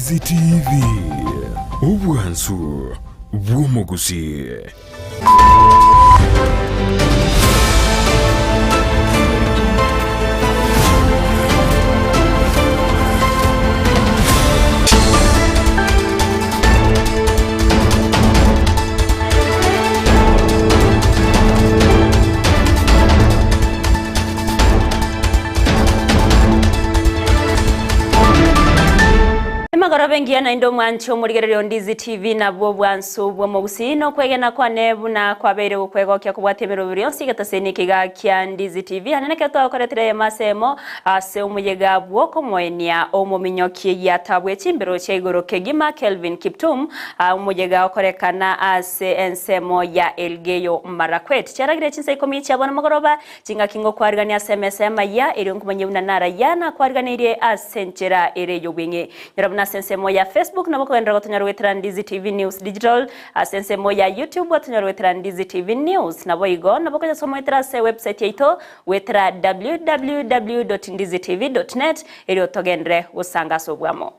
Ndizi TV, obwansu bw'omogusii. Emagoroba engiya naende omwanche omorigereria o Ndizi TV nabwo obwansu bw'omogusii na okwegena kwane buna kwabeire gokwegokia kobwatia emeroberi yonsi egetaseni ekiga kia Ndizi TV ande nekero twagokoretera eyemo ase eyemo ase omoyega bw'okomoenia omominyoki egiata bwe chimbero chia igoro kegima Kelvin Kiptum omoyega okorekana ase ensemo ya Elgeyo Marakwet chiaragire chinsa ikomi chia bono mogoroba Chingaki ngokwarigania ase emesa y'amayia, erio nkomanye buna narayia nakwariganeirie ase enchera ere y'obweng'e. Nyora buna ase ensemo ya Facebook nabo okogenderera gotonyora goetera Ndizi TV News Digital, ase ensemo ya YouTube gotonyora goetera Ndizi TV News. Naboigo nabo okonyasoma goetera ase ewebsite yaito goetera www.ndizitv.net erio togenderere gosanga ase obwamo.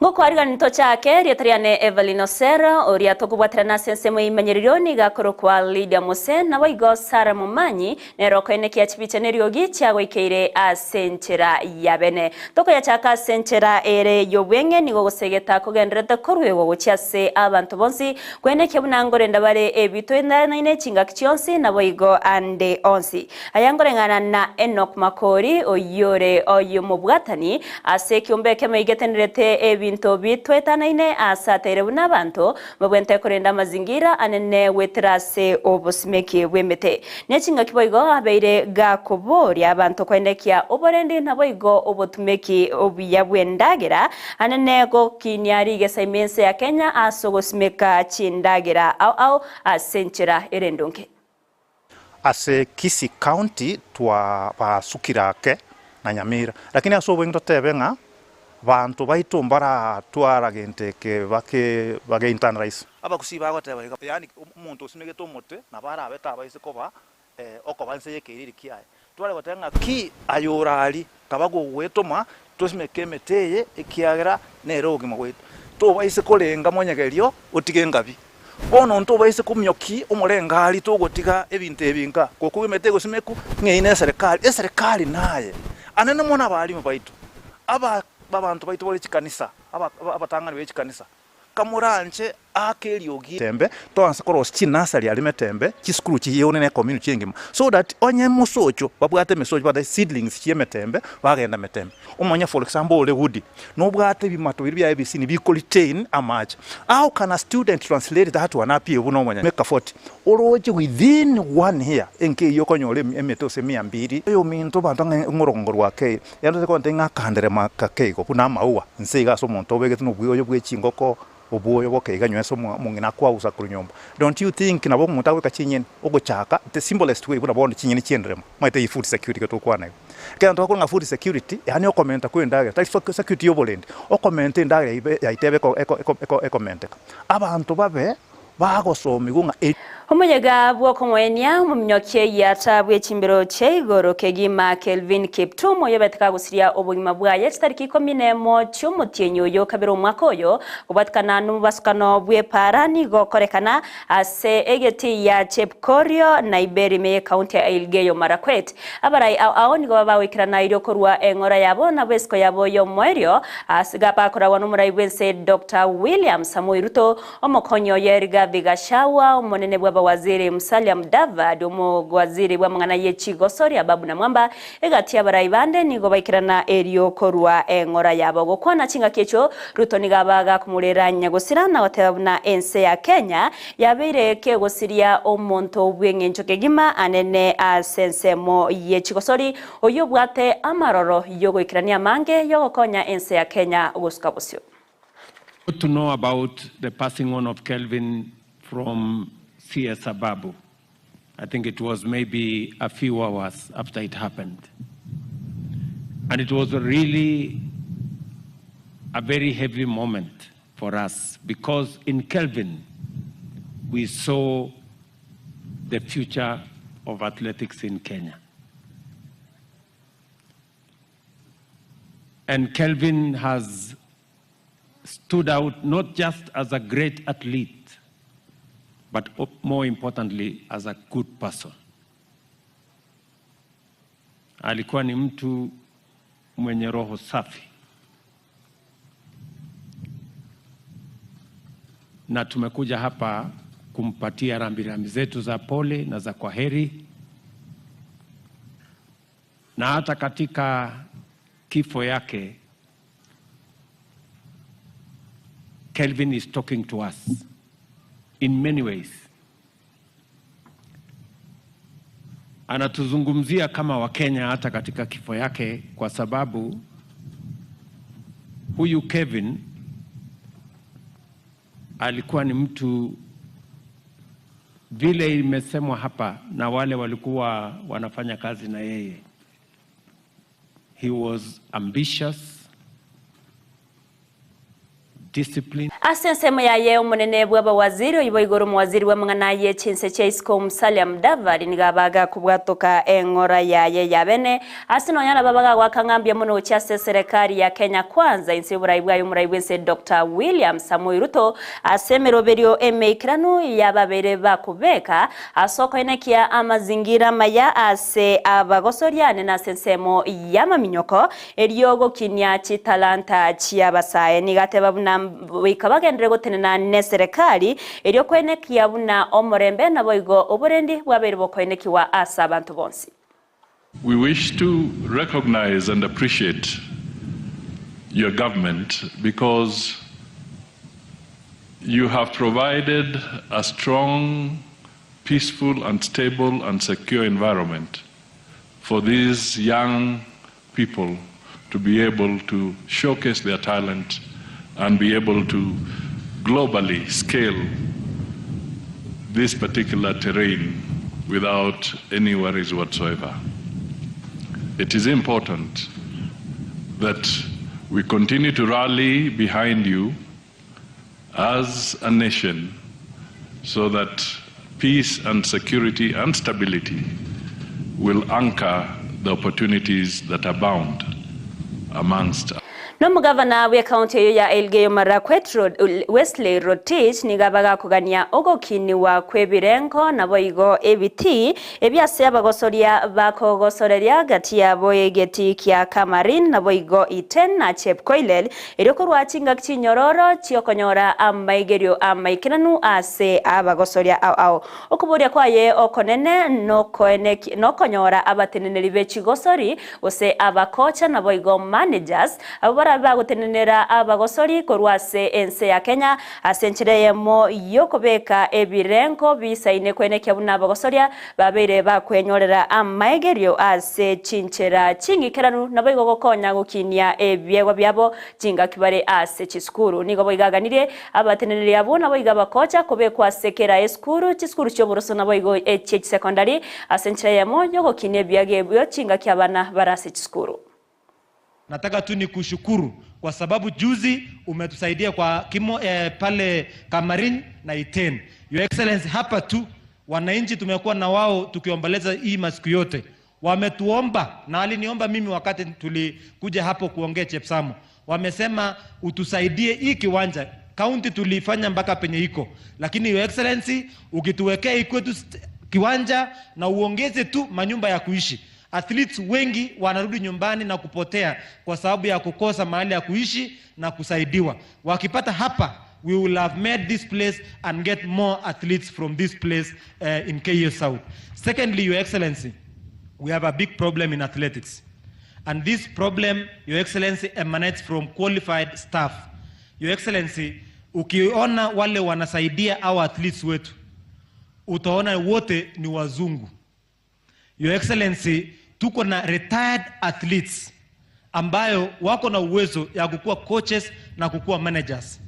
Ngokwarigani tochake, rieta riane Evelyn Osero, oria tokobwaterana ase ensemo y'eimenyererio nigo akorokwa Lydia Mose, naboigo Sarah Momanyi, Nere okoenekia chibicha neriogi chiagoikeire ase enchera ya bene. Tokoyachaka ase enchera ere y'obweng'e, nigo gosegeta kogendererete koruegwa gochia ase abanto bonsi, kwenekia buna nkorenda bare ebitoendanaine chingaki chionsi, naboigo ande onsi. Aya nkoreng'ana na Enock Makori, oyio ore oyomobwatani ase ekiombe ekemo igetenerete ebinto bitwetanaine ase ateire buna abanto Mbabwente korenda amazingira anene goetera ase obosimeki bw'emete. Ne chingaki boigo abeire gakoboria abanto koendekia oborendi naboigo obotumeki obuya bw'endagera anene gokinia rigesa ime ense ya Kenya ase ogosimeka chindagera ao ao ase enchera ere endonge. Ase Kisii County twabasukire ake na Nyamira, lakini ase obweng'e totebe ng'a banto baito mbaratwara gento eke bake bage internalize. Abagusii bagoteba iga, yaani omonto osimegete omote nabo arabe tabaise koba okoba inse y'ekeiriri kiaye. Tware goteba ng'a ki aye ore aria, kaba gogwetoma tosimeke emete eye ekiagera nere obogima bwaito. Tobaise korenga monyegerio otige engabi. Bono ntobaise komioki omorengari togotiga ebinto ebi nka, gokogwa emete egosimekwa ng'a eyio neserekari. Eserekari naye anene mono abalimu baito, aba abanto baito bare chikanisa, aba abatang'ani be chikanisa. Kamoranche aake eriogi. Tembe, toanse korosia chinursery aria metembe, chisukuru chiyeune ne ecommunity engima so that onye mosocho babwate emesocho babwate seedlings chie emetembe bagenda metembe. Omanye for example ore Woody nobwate ebimato biria bia ABC biko retain amache. How can a student translate that one appear buna omonyene meka 40 oroche within one year enka eyio okonyora emete ase mia mbiri. Oyominto abanto ng'a ng'orongo rwake Ere tari ng'a akanderema gake igo buna amaua inse iga ase omonto obegete nobwoyo bwe chingoko, obwoyo boke iga nywa ase omong'ina akwausa korwa nyomba. Don't you think nabo omonto agoika chinyeni ogochaka the simplest way buna bono chinyeni chienderema omanyete eye food security iga tokwana igo. Ekero togokora ng'a food security yaani okomenta kwa endagera tari security ya oborendi, okomenta endagera ibe yaito ebe eko ekomenteka. Abanto babe bagosomigwa ng'a eri. Omoyega bw'okomoenia omominyoki egiata bwe chimbero chia igoro kegima Kelvin Kiptum oyobete kagosiria obogima bwaye chitariki ikomi nemo chi'omotienyi oyo kabere omwaka oyo kobwatikana nomobasukano bw'epaara nigo okorekana ase egetii ya Chepkorio Naiberi ime y'ekaunti ya Elgeyo Marakwet. Abarai ao ao nigo bagoikerana erio korua eng'ora yabo nabo esiko yabo y'omoerio ase bakoragwa nomorai bw'ense Doctor William Samoei Ruto Omokonyi oye Rigathi Gachagua, omonene bw'abawaziri Musalia Mudavadi, omowaziri bw'amang'ana ye chigosori Ababu Namwamba, egati y'abarai bande nigo baikerana erio korua eng'ora yabo. Gokwana chingaki echio, Ruto nigo aba gakomorera nyagosira na goteba buna ense ya Kenya yabeire kegosiria omonto bw'eng'encho kegima anene ase ensemo ye chigosori oyio obwate amaroro y'ogoikerania amange y'ogokonya ense ya Kenya gosuka bosio. Got to know about the passing on of Kelvin from CS Ababu. I think it was maybe a few hours after it happened. And it was really a very heavy moment for us because in Kelvin we saw the future of athletics in Kenya. And Kelvin has stood out not just as a great athlete, but more importantly as a good person. Alikuwa ni mtu mwenye roho safi, na tumekuja hapa kumpatia rambirambi zetu za pole na za kwaheri, na hata katika kifo yake Kelvin is talking to us in many ways. Anatuzungumzia kama Wakenya hata katika kifo yake, kwa sababu huyu Kevin alikuwa ni mtu vile imesemwa hapa na wale walikuwa wanafanya kazi na yeye, he was ambitious, disciplined. Ase ensemo yaye omonene bw'abawaziri oibo igoro omowaziri bw'amang'ana ye chinse chia isiko Musalia Mudavadi nigo abaga kobwatoka eng'ora yaye ya bene ase nonya nabo bagoaka ng'a mbuya mono gochia ase eserekari ya Kenya Kwanza inse y'oborai bwaye omorai bw'ense Doctor William Samoei Ruto ase emeroberio emeikeranu yababeire bakobeka ase okoenekia amazingira amaya ase abagosoriane na ase ensemo y'amaminyoko erio gokinia chitalanta chi'abasae. Nigo ateba buna goika bagenderere gotenena neserekari erio koenekia buna omorembe naboigo oborendi bwabeire bokoenekigwa ase abanto bonsi. We wish to recognize and appreciate your government because you have provided a strong, peaceful and stable and secure environment for these young people to be able to showcase their talent and be able to globally scale this particular terrain without any worries whatsoever. It is important that we continue to rally behind you as a nation so that peace and security and stability will anchor the opportunities that abound amongst us. Nomogavana bw'ecounty eyio ya Elgeyo Marakwet Wesley Rotich nigo abagakogania ogokiniwa kw'ebirengo naboigo ebitii ebi ase abagosoria bakogosoreria gati yabo egetii kia Kamarin naboigo Iten na Chepkoilel erio korwa chingaki chinyororo chiokonyora amaigerio amaikeranu ase abagosoria ao ao. Okoboria kwaye okonene nokonyora abateneneri be chigosori gose abakocha naboigo managers abwo barabe bagotenenera abagosori korwa ase ense ya Kenya ase enchera eyemo yokobeka ebirengo bisaine koenekia buna abagosoria babeire bakwenyorera amaegerio ase chinchera ching'ikeranu naboigo gokonya gokinia ebiegwa biabo chingaki bare ase chisukuru. Nigo boigo aganirie abateneneri abwo naboigo abakocha kobekwa ase kera esukuru, chisukuru chi'oboroso naboigo echie chisekondari ase enchera eyemo yogokinia ebiaga ebio chingaki abana bare ase chisukuru. Nataka tu nikushukuru kwa sababu juzi umetusaidia kwa kimo, eh, pale Kamarin na Iten. Your Excellency, hapa tu wananchi tumekuwa na wao tukiomboleza hii masiku yote, wametuomba na waliniomba mimi wakati tulikuja hapo kuongea Chepsamo, wamesema utusaidie hii kiwanja kaunti tulifanya mpaka penye iko, lakini Your Excellency ukituwekea ikwetu kiwanja na uongeze tu manyumba ya kuishi Athletes wengi wanarudi nyumbani na kupotea kwa sababu ya kukosa mahali ya kuishi na kusaidiwa. Wakipata hapa, we will have made this place and get more athletes from this place uh, in KU South. Secondly, Your Excellency, we have a big problem in athletics. And this problem, Your Excellency, emanates from qualified staff. Your Excellency, ukiona wale wanasaidia our athletes wetu, utaona wote ni wazungu. Your Excellency, tuko na retired athletes ambayo wako na uwezo ya kukuwa coaches na kukuwa managers.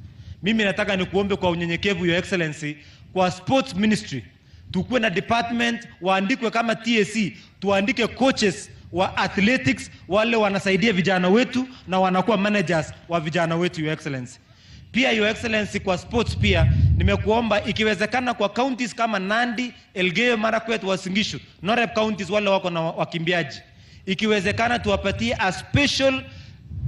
Mimi nataka nikuombe kwa unyenyekevu, Your Excellency, kwa sports ministry tukuwe na department waandikwe kama TSC, tuandike coaches wa athletics wale wanasaidia vijana wetu na wanakuwa managers wa vijana wetu, Your Excellency. Pia Your Excellency, kwa sports pia nimekuomba ikiwezekana kwa counties kama Nandi, Elgeyo Marakwet, Uasin Gishu, Noreb counties wale wako na wakimbiaji, ikiwezekana tuwapatie a special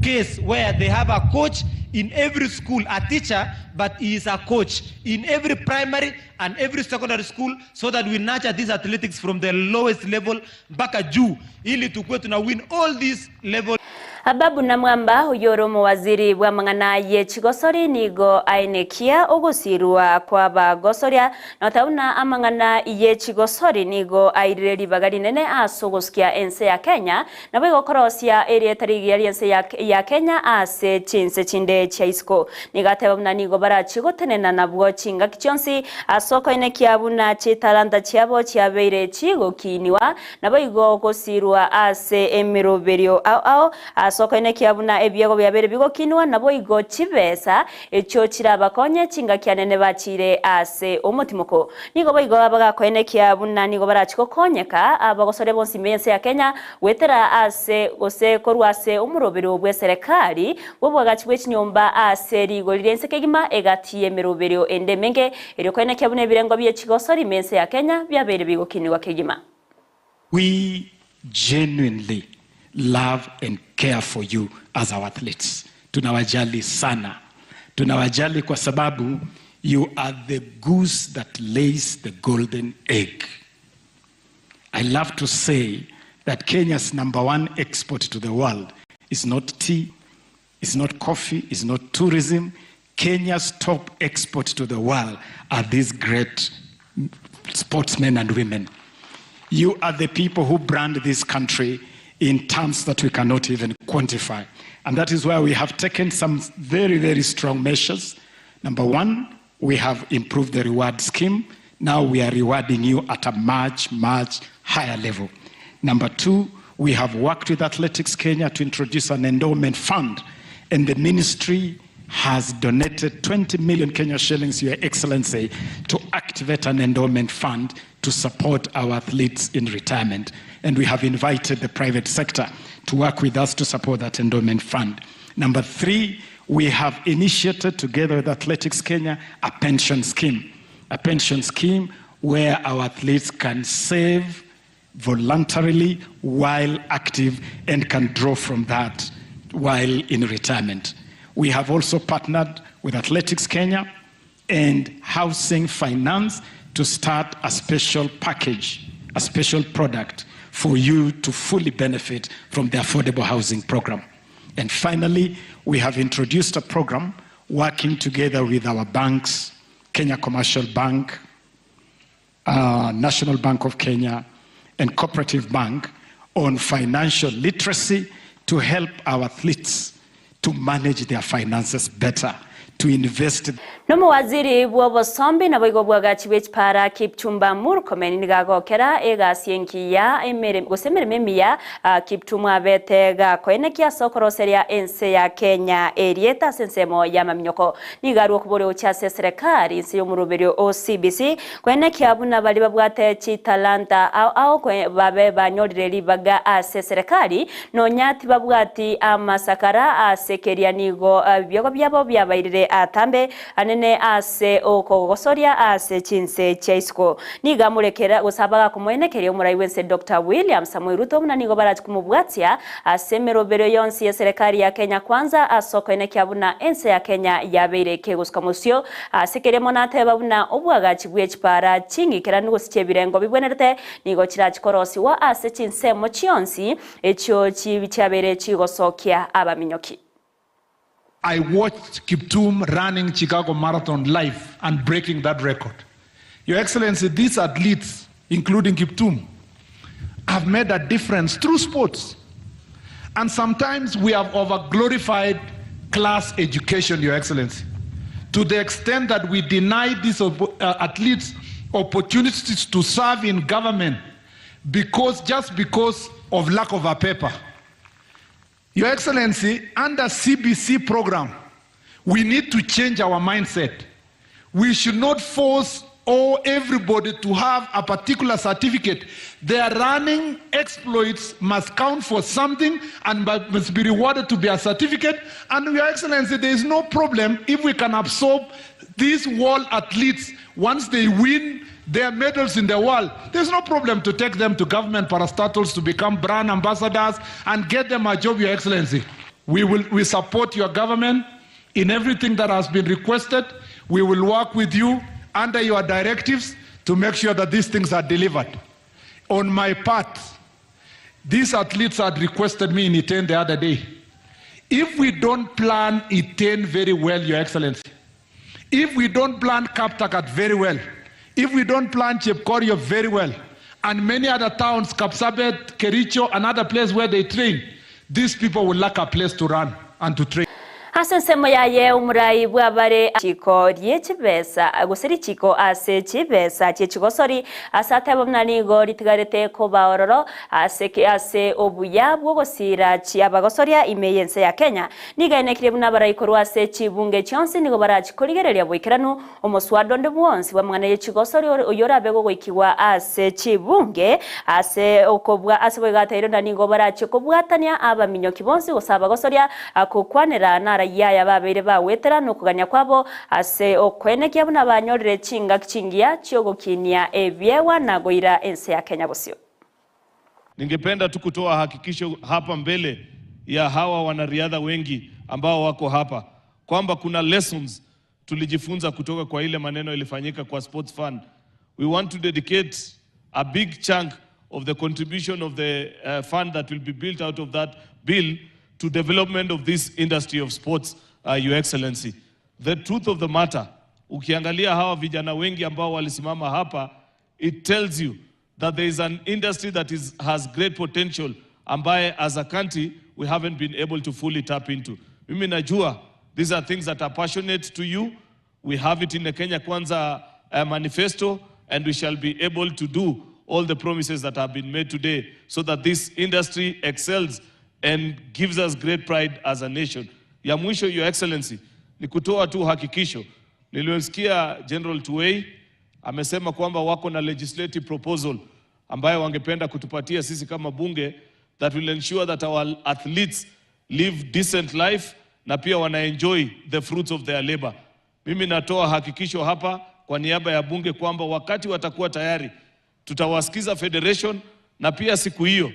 case where they have a coach in every school, a teacher, but he is a coach in every primary and every secondary school so that we nurture these athletics from the lowest level mpaka juu ili tukue tuna win all these level. Ababu Namwamba oyio ore omowaziri bw'amang'ana ye chigosori nigo aenekia ogosirwa kw'abagosoria na goteba buna amang'ana ye chigosori nigo airire ribaga rinene ase ogosukia ense ya Kenya naboigo korosia erieta rigiya ri'ense ya Kenya ase chinse chinde chia isiko. Nigo ateba buna nigo barachie gotenena nabwo chingaki chionsi ase okoenekia buna chitalanta chiabo chiabeire chigokiiniwa Naboigo gosirwa ase emeroberio ao ao, ase okoenekia buna ebiego biabeire bigokinwa, naboigo chibesa echio chirabakonye chingaki anene bachiire ase omotimoko. Nigo boigo bagakoenekia buna nigo barachie gokonyeka abagosoria bonsi b'ense ya Kenya goetera ase gose korwa ase omoroberio bw'eserekari bw'oboagachi bwe chinyomba ase rigori ri'ense kegima egati y'emeroberio ende emenge erio koenekia buna ebirengo bie chigosori m'ense ya Kenya biabeire bigokinigwa kegima. We genuinely love and care for you as our athletes. Tunawajali sana. Tunawajali kwa sababu you are the goose that lays the golden egg. I love to say that Kenya's number one export to the world is not tea, is not coffee, is not tourism. Kenya's top export to the world are these great sportsmen and women. You are the people who brand this country in terms that we cannot even quantify. And that is why we have taken some very, very strong measures. Number one, we have improved the reward scheme. Now we are rewarding you at a much, much higher level. Number two, we have worked with Athletics Kenya to introduce an endowment fund, and the ministry has donated 20 million Kenya shillings, Your Excellency, to activate an endowment fund to support our athletes in retirement. And we have invited the private sector to work with us to support that endowment fund. Number three, we have initiated together with Athletics Kenya a pension scheme, a pension scheme where our athletes can save voluntarily while active and can draw from that while in retirement. We have also partnered with Athletics Kenya and Housing Finance to start a special package, a special product for you to fully benefit from the affordable housing program. And finally, we have introduced a program working together with our banks, Kenya Commercial Bank, uh, National Bank of Kenya, and Cooperative Bank on financial literacy to help our athletes to manage their finances better, to invest. Nomowaziri bw'obosombi naboigo obwagachi bwe chipara Kipchumba Murkomen nigo agokera egasi engiya emere gose emeremo emiya Kiptum abete gakoenekia ase okoroseria ense ya Kenya erieta ase ensemo y'amaminyoko. Nigo arwe okoboria gochia ase eserekari inse y'omoroberio o CBC koenekia buna baria babwate chitalanta ao ao babe banyorire ribaga ase eserekari nonya tibabwati amasakara ase keria nigo ebiogo biabo biabairire atambe anene ase okogosoria ase chinse chia isiko. Nigo amorekera gose abagakomoenekeria omorai bw'ense Doctor William Samoei Ruto buna nigo barache komobwatia ase emeroberio yonsi y'eserekari ya Kenya Kwanza ase okoenekia buna ense ya Kenya yabeire kegosuka mosio ase keria mono ateba buna obwagachi bwe chipara ching'ikeranu gose chi'ebirengo bibwenerete nigo chirachi korosigwa ase chinsemo chionsi echio chiabeire chigosokia abaminyoki. I watched Kiptum running Chicago Marathon live and breaking that record. Your Excellency, these athletes, including Kiptum, have made a difference through sports. And sometimes we have over-glorified class education, Your Excellency, to the extent that we deny these uh, athletes opportunities to serve in government because just because of lack of a paper. Your Excellency, under CBC program, we need to change our mindset. We should not force or everybody to have a particular certificate. Their running exploits must count for something and must be rewarded to be a certificate. And Your Excellency, there is no problem if we can absorb these world athletes once they win their medals in the world. There's no problem to take them to government parastatals to become brand ambassadors and get them a job, Your Excellency. We will we support your government in everything that has been requested. We will work with you under your directives to make sure that these things are delivered. On my part, these athletes had requested me in Iten the other day. If we don't plan Iten very well, Your Excellency, if we don't plan Kaptagat very well, if we don't plan Chepkorio very well, and many other towns, Kapsabet, Kericho, and other places where they train, these people will lack a place to run and to train. Ase ensemo yaye omorai bw'abare richiko rie chibesa, gose richiko ase chibesa chie chigosori, ase ateba buna nigo ritigarete koba ororo ase ase obuya bw'ogosiira chi'abagosoria ime y'ense ya Kenya. Nigo aenekirie buna abarai korwa ase chibunge chionsi nigo barachi korigereria boikeranu omoswada onde bwonsi bw'amang'ana ye chigosori oyio orabe gogoikigwa ase chibunge ase okobua ase boigo ateire buna nigo barachie kobwatania abaminyoki bonsi gose abagosoria Gokwanera narayia aya babeire bagwetera nokogania kwabo ase okoenekia buna banyorire chingaki chingiya chiogokinia ebiegwa na goira ense ya Kenya bosio. Ningependa tu kutoa hakikisho hapa mbele ya hawa wanariadha wengi ambao wako hapa kwamba kuna lessons tulijifunza kutoka kwa ile maneno ilifanyika kwa sports fund. We want to dedicate a big chunk of the contribution of the uh, fund that will be built out of that bill to development of this industry of sports, uh, Your Excellency. The truth of the matter, ukiangalia hawa vijana wengi ambao walisimama hapa, it tells you that there is an industry that is, has great potential ambaye as a country we haven't been able to fully tap into. Mimi najua these are things that are passionate to you. We have it in the Kenya Kwanza uh, manifesto and we shall be able to do all the promises that have been made today so that this industry excels and gives us great pride as a nation. Ya mwisho, Your Excellency, ni kutoa tu hakikisho. Nilimsikia General Tuwei amesema kwamba wako na legislative proposal ambayo wangependa kutupatia sisi kama bunge that will ensure that our athletes live decent life na pia wana enjoy the fruits of their labor. Mimi natoa hakikisho hapa kwa niaba ya bunge kwamba wakati watakuwa tayari tutawasikiza federation, na pia siku hiyo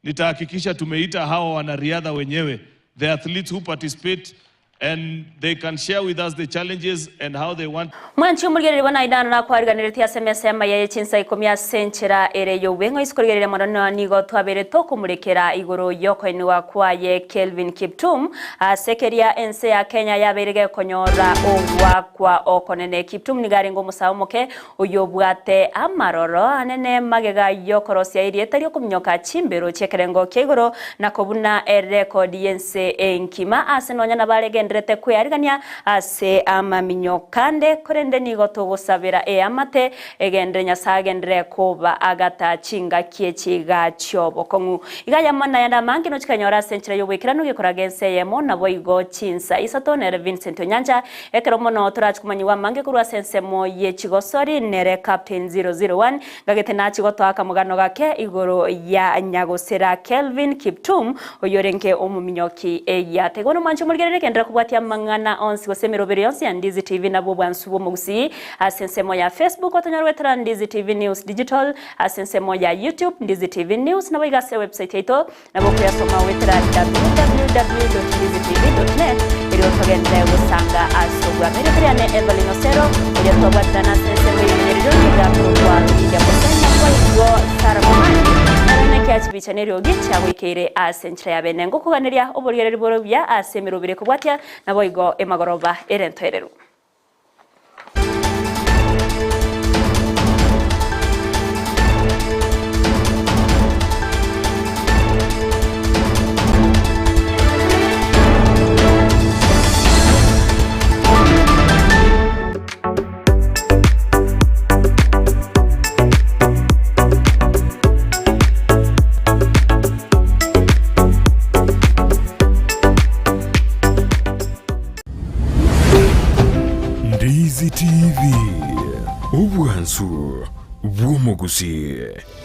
nitahakikisha tumeita hawa wanariadha wenyewe, the athletes who participate and they can share with us the challenges and how they want Mwanchi omorigereria buna Aidano nakwariganeretie ase emesa y'amaya ye chinsa ikomi ase enchera ere y'obweng'o ase korigereria mono nigo twabeire tokomorekera igoro y'okoenigwa kwaye Kelvin Kiptum ase keria ense ya Kenya yabeire gekonyora ogwakwa okonene. Kiptum nigo arenge omosae omoke oyobwate amaroro anene magega y'okorosia erieta ri'okominyoka chimbero chi'ekerengo kia igoro na kobuna erekodi y'ense enkima ase nonya nabaregenderete kwearigania ase amaminyoka ande, korende nigo togosabera eamate egenderere Nyasae agenderere koba agata chingaki echi iga chi'obokong'u. Iga ayamo nayande amange nochikanyora ase enchera y'oboikeranu gekoraga ense eyemo, naboigo chinsa isato nere Vincent Onyancha Ekero mono torache komanyigwa amange korwa ase ensemo ye chigosori nere Captain 001 ngagete nachi gotoa akamogano gake igoro ya nyagosera Kelvin Kiptum oyorenge omominyoki egiate. Bono mwanche omorigererie genderera kobwatia amang'ana onsi gose emeroberi yonsi ya Ndizi TV nabwo obwansu bw'omogusii ase ensemo ya Facebook otonyore goetera Ndizi TV News Digital ase ensemo ya YouTube Ndizi TV News naboigo ase ewebsite yaito Nabo okoyasoma goetera www.ndizitv.net erio togenderere gosanga ase obwamere Briane Evelyn Osero oria twabwaterana ase ensemo y'ebirengererio nigo akorokwa Lydia Mosenya boigo Sarah Momanyi naro naki achibicha neriogi chiagoikeire ase enchera ya bene ngokoganeria oborigereria bore buya ase emeroberi ekobwatia naboigo emagoroba ere entoereru. Obwansu bw'omogusii.